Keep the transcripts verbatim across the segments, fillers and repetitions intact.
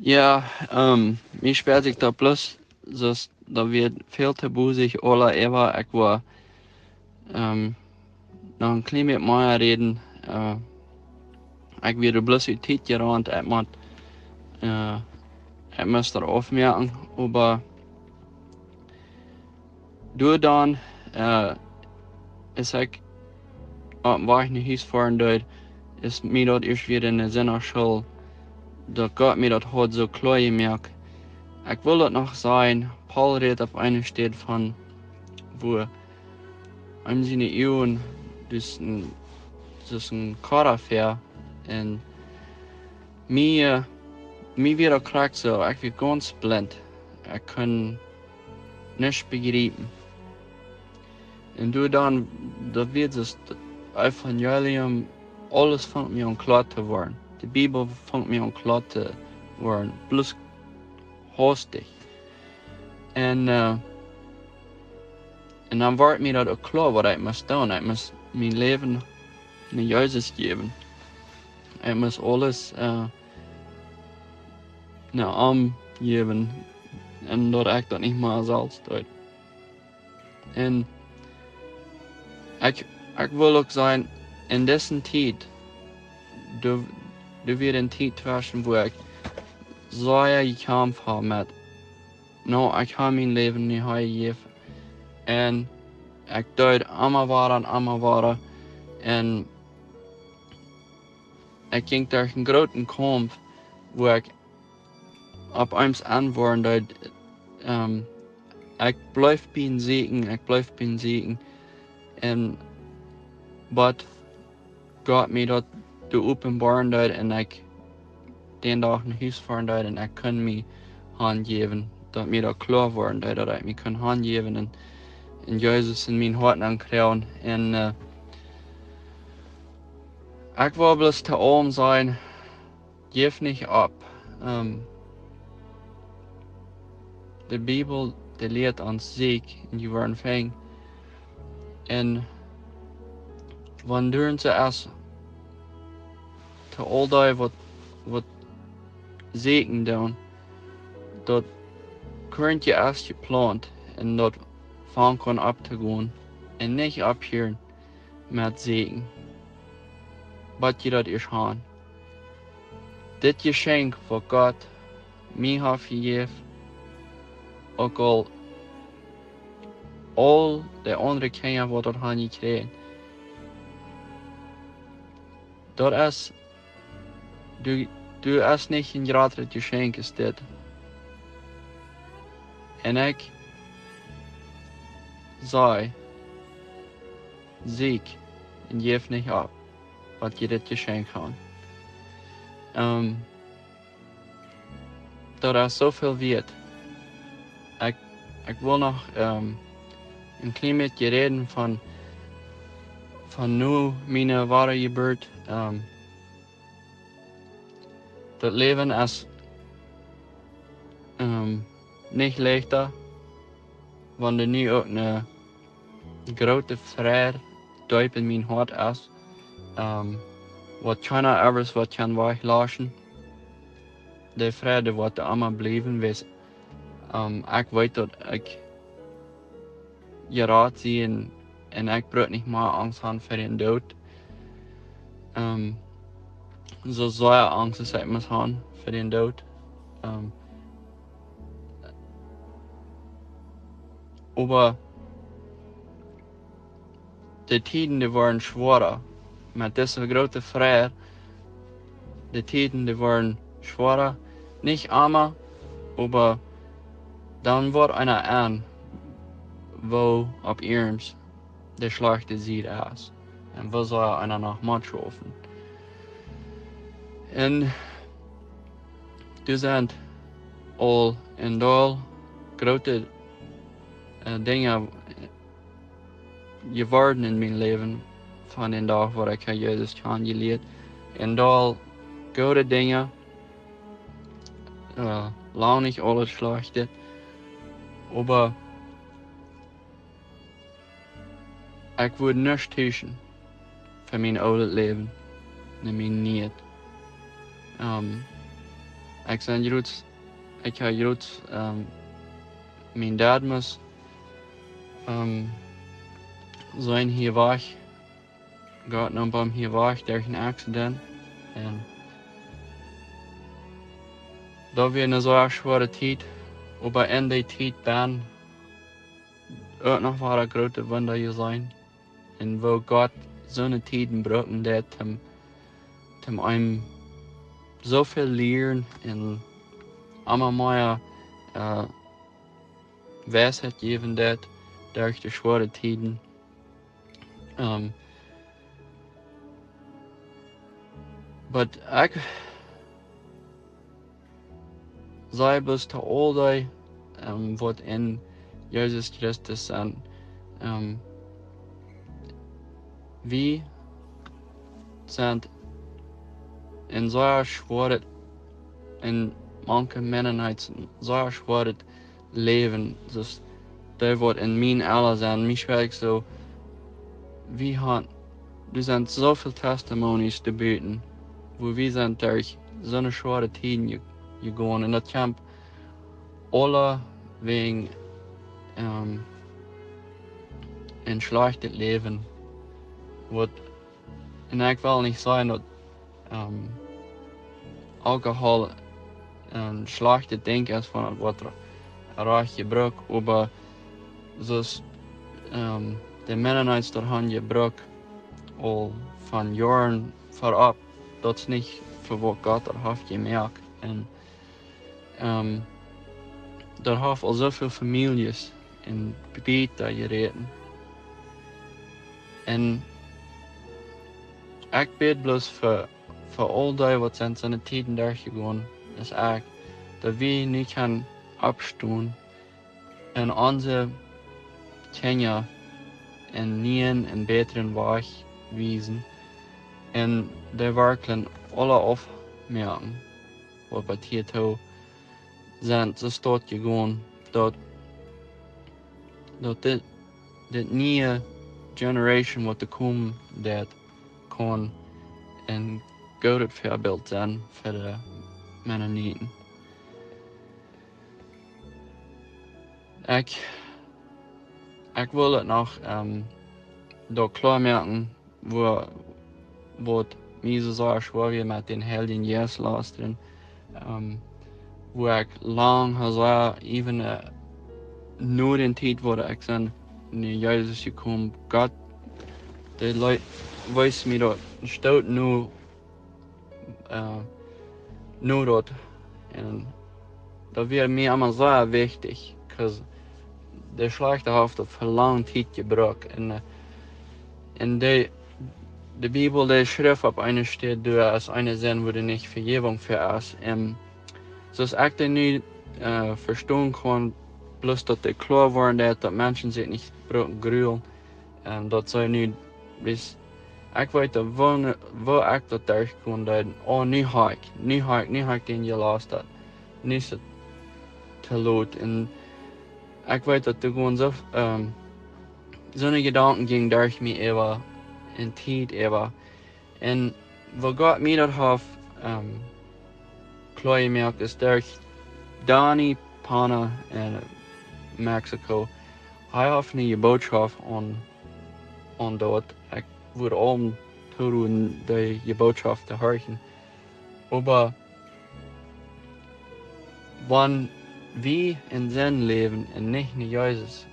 Jo, ähm, mie spält sikj daut bloos, soo daut wia väl too bosich aula äwa. Ekj wull, ähm, noch een kjlien bät mea räden. Äh, ekj wia doa bloos ut Tiet jerant, ekj mott, äh, ekj must daut aufmoaken, oba doa dan, äh, aus ekj oppem Wajch no Hus foaren deed, es mie daut ieescht wada enne Senn jeschollen, daut Gott mie daut haud soo kloa jemoakt. Ekj well daut noch sajen, Paul rät opp eene Städ von, woo am siene Uagen, daut es een, daut es een Kjara fäa, un mie, mie wia daut krakjt soo, ekj wia gaunz blint. Ekj kunn nuscht bejriepen. Un doa dan, daut wia daut Evangelium, aules funk mie aun kloa to woaren. De Bibel funk mie aun kloa to woaren. Bloos haustich. Un, äh, un dan wort mie daut uk kloa, waut ekj must doonen. Ekj must mien Läwen no Jesus jäwen. Ekj must aules, äh, no am jäwen. Un daut ekj daut nich mea selfst deed. Un ekj, ekj well uk sajen, en dise Tiet, doa, doa wia eene Tiet tweschen, wua ekj sea jekjamft hab met, no, ekj hab mien Läwen nich hee jejäft. Un ekj deed emma wada un emma wada. Un ekj jinkj derch eenen grooten Kaumf, wua ekj opp eemol aunwoaren deed, ähm, ekj bleef bie am sieekjen, ekj bleef bie am sieekjen. Un waut Gott mie daut doa openboaren deed un ekj dän Dach no Hus foaren deed un ekj kunn mie hanjäwen, daut mie daut kloa woaren deed, daut ekj mie kunn hanjäwen un, un Jesus en mien Hoat aunkjrieen. Un, äh, ekj well bloos to aulem sajen, jeff nich opp. Ähm, de Bibel, dee lieet ons: Sieekjt un jie woaren finjen. Un wan doa soo es, to aul dee waut, waut sieekjen doonen, daut Korntje es jeplaunt un daut fangt aun opptogonen un nich opphieren met sieekjen, waut jie daut ieescht han. Dit Jeschenkj, waut Gott mie haft jejäft, uk aul aul de aundre Kjinja waut daut han jekjräajen, daut es, du, du es nich een jratret Jeschenkj aus dit. Un ekj saj, sieekjt un jeff nich opp, waut jie dit Jeschenkj han. Ähm, daut es soo väl wieet. Ekj, ekj well noch, ähm, een kjlien bät räden von, von no miene Wadajeburt. Ähm, daut Läwen es, ähm, nich leichta, wan doa nu uk eene groote Freid deep en mien Hoat es, ähm, waut kjeena ever waut kaun wajchlauschen. De Freid woat emma bliewen, wiels, ähm, ekj weet daut ekj jerat sie un, un ekj bruck nich mea Angst han fa dän Doot. Ähm, soo sea Angst aus ekj must han fa dän Doot. Ähm, oba de Tieden, dee woaren schwoara. Met dise groote Freid, de Tieden, dee woaren schwoara. Nich emma, oba dan woat eena enn, woo opp ieescht de schlajchte Sied es. Un woo saul eena noch mea schaufen? Un doa sent aul en Deel groote, äh, Dinja jeworden en mien Läwen von dän Dach, wua ekj Jesus kjanen jelieet. En Deel goode Dinja, äh, lang nich aules schlajchte, oba ekj wudd nuscht tuschen fa mien oolet Läwen, no mien nieet. Ähm, Ekj sie jrots, ekj hab jrots, ähm, mien Dad must, ähm, sien hia wajch. Gott neem am hia wajch derch een Accident. Un daut wia eene sea schwoare Tiet, oba en dee Tiet dan uk noch wada groote Wunda jeseenen. Un woo Gott soone Tieden brucken deed, om, om eenem soo väl lieren un emma mea, äh, Weisheit jäwen deed derch de schwoare Tieden. Ähm, oba ekj saj bloos to aul dee, ähm, waut en Jesus Christus sent, ähm, wie sent en sea schwoaret, en manche Mennonites, sea schwoaret Läwen. Dus dee waut en mien Ella sent, mie schwoa ekj soo, wie han, doa sent soo väl Testimonies to buten, woo wie sent derch soone schwoare Tieden je-, jegonen. Un daut kjemt aula wäajen, ähm, een schlajchtet Läwen. Waut, un ekj well nich sajen daut, ähm, Alkohol een schlajchtet Dinkj es, wan et woat re-, rajcht jebrukt, oba soo aus, ähm, de Mennonites daut han jebrukt aul von Joaren verut, daut es nich fa waut Gott daut haft jemoakt. Un, ähm, daut haft aul soo väl Famieljes un Bäda jeräten. Un ekj bäd bloos fa, fa aul dee waut sent soone Tieden derchjegonen aus ekj, daut wie nu kjennen oppstonen un onse Kjinja eenen nieen un bätren Wajch wiesen un dee werkjlich aula oppmoaken, waut bie hia too sent, soo es daut jegonen, daut, daut dit, dit niee Generation waut doa komen deit, kaun een goodet Väabilt sennen fa de Mennoniten. Ekj, ekj well et noch, ähm, doa kloa moaken, woo, waut mie soo sea schwoa wia met dän Heiljen Jeist laustren, ähm, woo ekj lang ha sea, even, äh, no dän Tiet wua ekj sie no Jesus jekomen, Gott, dee Leet wees mie daut een Stoot no, äh, no daut. Un daut wia mie emma sea wichtich, 'cause de Schlajchta haft daut fa lange Tiet jebrukt. Un, äh, un de, de Bibel, dee schrift opp eene Städ, doa es eene Sind, wua doa nich Vejäwunk fa es. Un soo aus ekj daut nu, äh, vestonen kaun, bloos daut dee kloa woaren deit, daut Menschen sikj nich brucken grulen. Un daut see nu, wiels ekj weet daut, woo, woo ekj daut derchkjeem, daut, oh, nu ha ekj, nu ha ekj, nu ha ekj dän jelast, daut, nu es et too lot. Un ekj weet daut doa gewoon soo, ähm, soone Jedanken jinjen derch mie äwa, en Tiet äwa. Un woo Gott mie daut haft, ähm, kloa jemoakt es derch Donnie Pana en Mexiko. Hee haft eene Bootschoft aun, aun daut. Ekj wudd aum tooroopen dee Bootschoft to hieren. Oba wan wie en Sind läwen un nich no Jesus,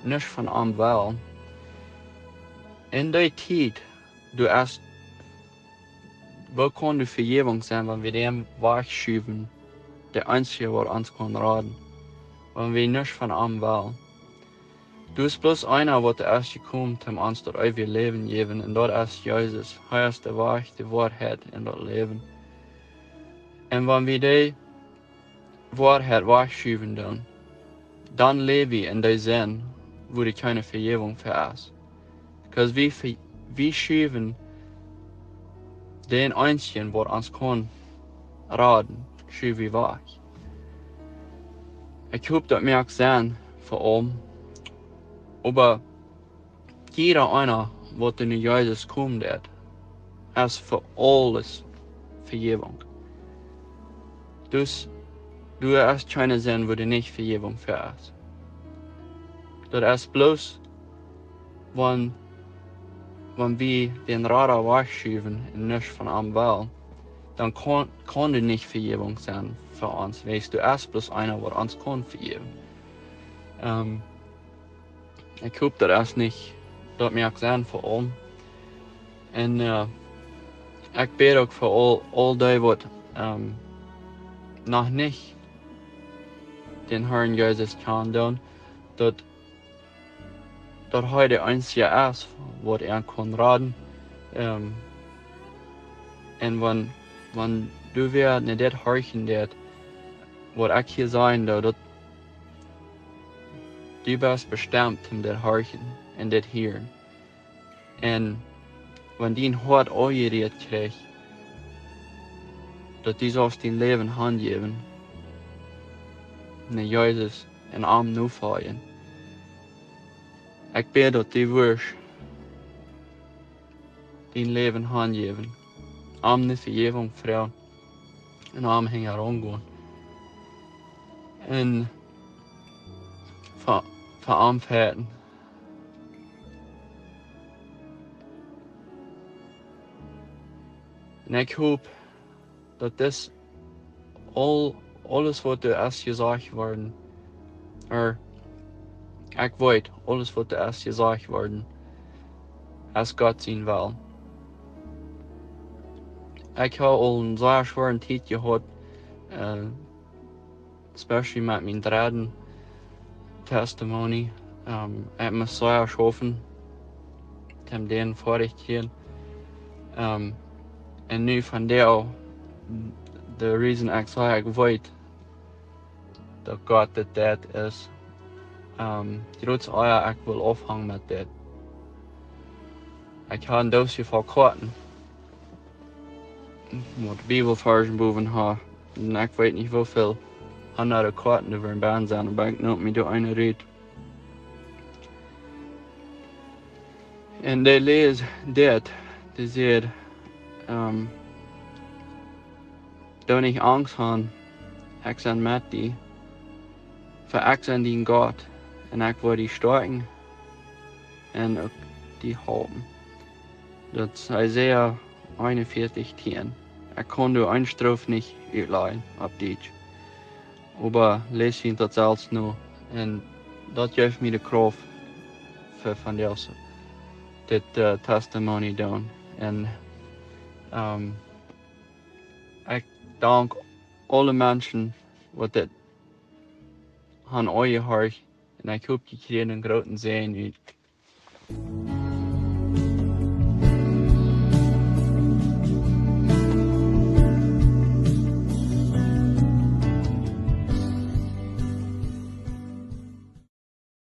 nuscht von am wellen, en dee Tiet, doa es, woo kaun de Vejäwunk sennen, wan wie dän wajchschuwen, de eensje waut ons kaun raden, wan wie nuscht von am wellen? Doa es bloos eena waut es jekomen, om ons daut eewje Läwen jäwen, un daut es Jesus. Hee es de Wajch, de Woarheit un daut Läwen. Un wan wie dee Woarheit wajchschuwen doonen, dan läw wie en dee Sind, wua doa kjeene Vejäwunk fa es. 'Cause wie ve-, wie schuwen dän eensjen waut ons kaun raden, schuw wie wajch. Ekj hop daut moakt Senn fa aulem. Oba jieda eena waut no Jesus komen deit, es fa aules Vejäwunk. Dus, doa es kjeene Sind, wua doa nich Vejäwunk fa es. Daut es bloos, wan, wan wie dän Rada wajchschuwen un nuscht von am wellen, dan kaun, kaun doa nich Vejäwunk sennen fa ons. Weetst, doa es bloos eena, waut ons kaun vejäwen. Ähm, ekj hop, daut es nich, daut moakt Senn fa aulem. Un, äh, ekj bäd uk fa aul, aul dee, waut, ähm, noch nich dän Herrn Jesus kjanen doonen, daut, daut hee de eensje es, waut an kaun raden. Ähm, un wan, wan du wada no dit horchen deist, waut ekj hia sajen doo, daut du best bestemt om dit horchen un dit hieren. Un wan dien Hoat aunjerieet kjricht, daut du saust dien Läwen hanjäwen no Jesus un am nofoljen. Ekj bäd, daut du wurscht dien Läwen hanjäwen, am ne Vejäwunk froagen un am hinjaraun gonen. Un fa, fa am fechten. Un ekj hop, daut dis aul, aules, waut doa es jesajcht worden, ooda ekj weet, aules, waut doa es jesajcht worden, es Gott sien Well. Ekj hab aul eene sea schwoare Tiet jehaut, äh, especially met mien dredden testimony. Ähm, ekj must sea schaufen, om dän foadich to kjrieen. Ähm, un nu vondoag, de reason ekj saj, ekj weet, daut Gott dit deit, es, ähm, jrots ea ekj well aunfangen met dit. Ekj hab een Doosje voll Koaten, waut Bibelvarzen bowen haft. Un ekj weet nich, woo väl hundat Koaten doa wellen bie sennen, oba ekj neem mie doa eene rut. Un dee läst dit, dee sajcht, ähm, doo nich Angst haben, ekj sie met die, fa ekj sie dien Gott, un ekj woa die stoakjen un uk die halpen. Daut es Jesaja eenunvieetich tieen. Ekj kaun doa eene Strof nich utlajen opp Dietsch, oba läs junt daut selfst no. Un daut jeft mie de Krauft fa, fa dit, äh, testimony doonen. Un, ähm, ekj dank aule Menschen, waut dit han aunjehorcht. Un ekj hop, jie kjrieen eenen grooten Säajen ut.